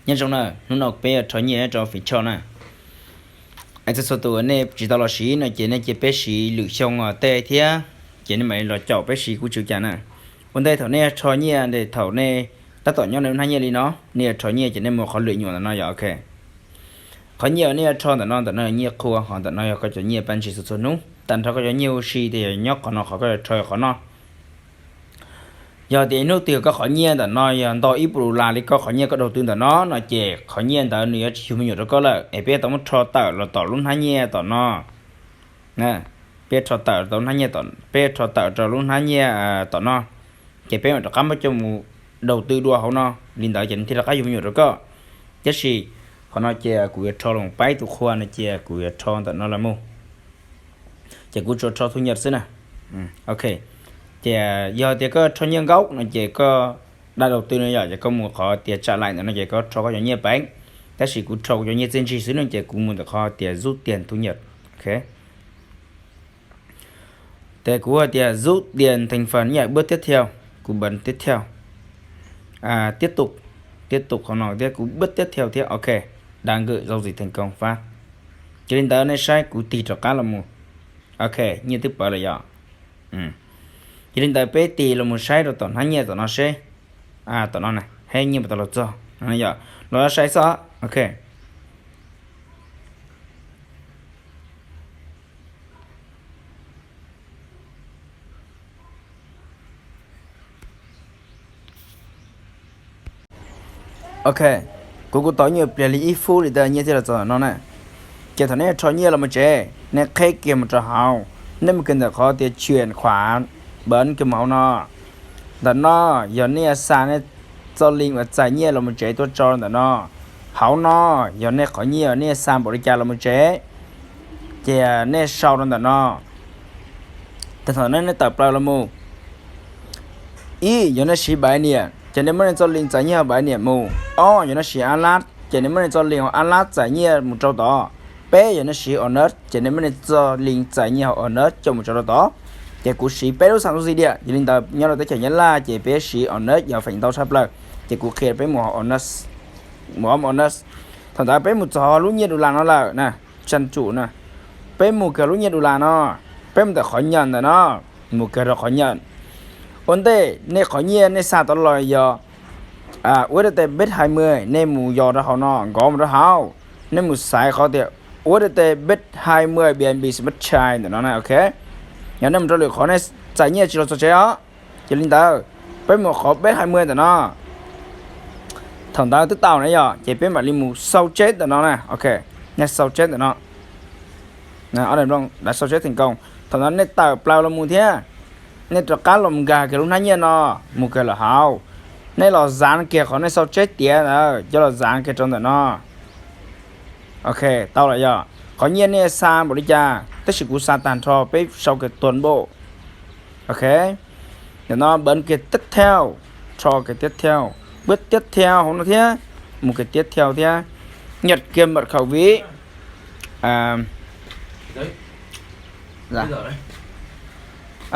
Nyob zoo na, hnub no peb yuav rho nyiaj rau Fim Cho na. Es txhua txhua tus nej tsis tau los siv no ces nej cia peb siv lwm xyoo tej thiab, ces nej mam li los caum peb siv kuj tsis ua cas na. Ua ntej thaum nej rho nyiaj, thaum nej tab tom nyob nej lub hnab nyiaj li no, nej yuav rho nyiaj ces nej mus qhov lwm nyuam ntawm no yom, ok. Qhov nyiaj uas nej yuav rho ntawm no, ntawm no yog nyiaj qhua, ho ntawm no yog koj cov nyiaj pab ntsis txhua txhua hnub. Tag nrho koj cov nyiaj ua si tias yog nyob qhov no, qhov koj yuav rho qhov no. Yog tias ib hnub twg koj qhov nyiaj ntawm no yog ntau ib puas dollar li koj qhov nyiaj koj đầu tư ntawm no no ces qhov nyiaj ntawd nws yuav tsis yug me nyuam rau koj lawm, es peb tau muab rho tawm los tom lub hnab nyiaj tom no. Peb rho tawm rau hnab nyiaj, peb rho tawm rau lub hnab nyiaj tom no, ces peb mam rov qab muab coj mus đầu tư dua hauv no, li ntawd ces nws thiaj rov qab yug me nyuam rau koj. Tab sis qhov no ces kuv yuav rho los pab tus qhua no ces kuv yuav rho ntawm no los mus. Ces kuv tsuas rho thu nhập xwb na. Ok, ces yog tias koj rho nyiaj nkaub no ces koj đa đầu tư no yom, ces koj mus qhov tias trả lại ntawm no ces koj rho koj cov nyiaj peev. Tab sis kuv rho kuv cov nyiaj txiaj ntsig xwb no ces kuv mus ntawm qhov tias rút tiền thu nhập. Ok, ces kuv hais tias rút tiền thành phần nha, bước tiếp theo, kuv bấm tiếp theo. Tiếp tục, tiếp tục qhov no thiab kuv bước tiếp theo thiab. Ok, đã gửi giao dịch thành công phát. Ces li ntawd nej saib kuv tig rov qab los mus. Ok, nyiaj twb pawv lawm yom. Ces li ntawd peb tig los mus saib rau tom hnab nyiaj tom no seb, tom no na, hab nyiaj puas tau los txog, los saib xwb. Ok. Ok, kuv kuv tos nyiaj pliag li ib phút li ntawd nyiaj thiaj los txog no na. Ces thaum nej rho nyiaj los mus tsev, nej qheb kiag mus rau hauv, nej mus kiag ntawm qhov tias chuyển khoản, bấm kiag mus hauv no. Ntawm no yog nej xa nej txoj link uas txais nyiaj los mus tsev tuaj tso ntawm no. Hauv no yog nej qhov nyiaj uas nej xa npaum li cas los mus tsev, ces nej sau rau ntawm no. Thaum no nej tawm plaws los mus. Ib, yog nej siv bảy niam ces nej muab nej txoj link txais nyiaj hauv bảy niam mus. Ob, yog nej siv Atlas ces nej muab nej txoj link hauv Atlas txais nyiaj mus rau tod. Peb, yog nej siv Onet ces nej muab nej txoj link txais nyiaj hauv Onet coj mus tso rau tod. Ces kuv siv peb lub xam tub xi diam, yog li ntawd nyob rau teb chaws Nyab Laj ces peb siv Onet yog feem ntau tshaj plaws. Ces kuv qhia peb mus hauv Onet, mus hauv Onet. Thaum ntawd peb mus txog lub nyiaj dollar no lawm na, tsan tsum na. Peb mus kiag lub nyiaj dollar no, peb mus ntawm qhov nyeem ntawm no, mus kiag rau qhov nyeem. Ua ntej nej qhov nyiaj nej xa tod los yog U S D T bet hai mươi, nej mus yos rau hauv no, nkov mus rau hauv, nej mus xaiv qhov tias U S D T bet hai mươi B N B Smart Chain ntawm no na, ok. Yog nej mus rau lwm qhov nej txais nyiaj tsis los txog tsev os. Ces li ntawd, peb mus qhov bet hai mươi ntawm no. Thaum ntawd twb tau na yom, ces peb mam li mus sau chép ntawm no na, ok. Nej sau chép ntawm no, sau chép thành công. Thaum ntawd nej tawm plaws los mus thiab, nej rov qab los mus nkag kiag lub hnab nyiaj no, mus kiag lawm hauv. Nej los zav kiag qhov nej sau chép tiav ntawd, coj los zav kiag rau ntawm no. Ok, tau lawm yom. Qhov nyiaj nej xa npaum li cas, tab sis kuv xa tag nrho, peb sau kiag toàn bộ. Ok, ntawm no bấm kiag tiếp theo, rho kiag tiếp theo, bước tiếp theo hauv no thiab, mus kiag tiếp theo thiab, nhập kiag mật khẩu ví.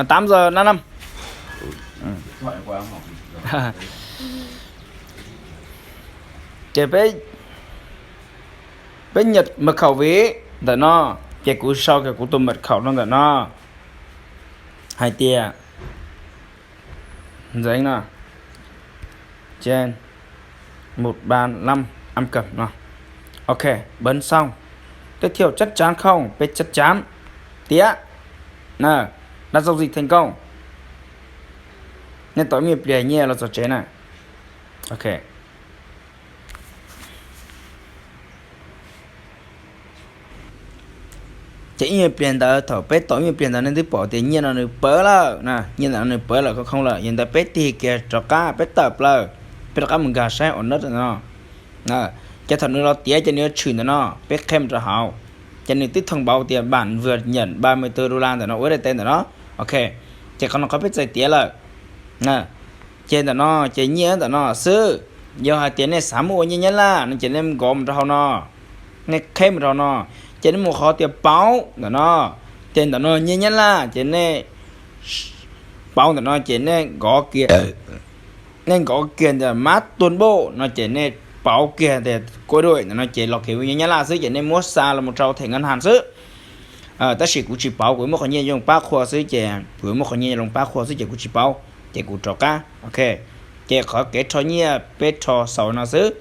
Tám giờ năm năm. Ces peb, peb nhập mật khẩu ví ntawm no, ces kuv sau kiag kuv tus mật khẩu rau ntawm no, hais tias Ntxeev no, trên một ba năm âm cập no. Ok, bấm xong. Tiếp theo chắc chắn không? Peb chắc chắn tiav. Đã giao dịch thành công. Nej tos ib me pliag nyiaj los txog tsev na. Ok. Ces ib me pliag ntawd, thaum peb tos ib me pliag ntawd nej twb pom tias nyiaj no nws pawv lawm na, nyiaj ntawm no nws pawv lawm, khoo khoo lawm, yog ntawd peb tig kiag rov qab, peb tawm plaws, peb rov qab mus nkag saib Onet no. Ces thaum nws los tiav ces nws yuav tshwm ntawm no, peb qheb mus rau hauv, ces nws twb thông báo tias bạn vừa nhận ba mươi tư đô la ntawm no, U S D T ntawm no. Ok, ces qhov no qhov peb txais tiav lawm. Ces ntawm no ces nyiaj ntawm no xwb. Yog hais tias nej xav muab ua nyiaj Nyab Laj no ces nej nkov mus rau hauv no, nej qheb mus rau hauv no, ces nej mus qhov tias pauv ntawm no, ces ntawm no nyiaj Nyab Laj ces nej pauv ntawm no ces nej nkov kiag, nej nkov kiag ntawm mã toàn bộ no ces nej pauv kiag tias koj dua ntawm no ces los kev nyab laj xwb ces nej muab xa los rau them nkas has xwb. Tab sis kuv tsis pauv, kuv muab qhov nyiaj loo pab qhua xwb ces kuv muab qhov nyiaj loo pab qhua xwb ces kuv tsis pauv, ces kuv rov qab. Ok, ces qhov kev rho nyiaj peb rho xaus no xwb.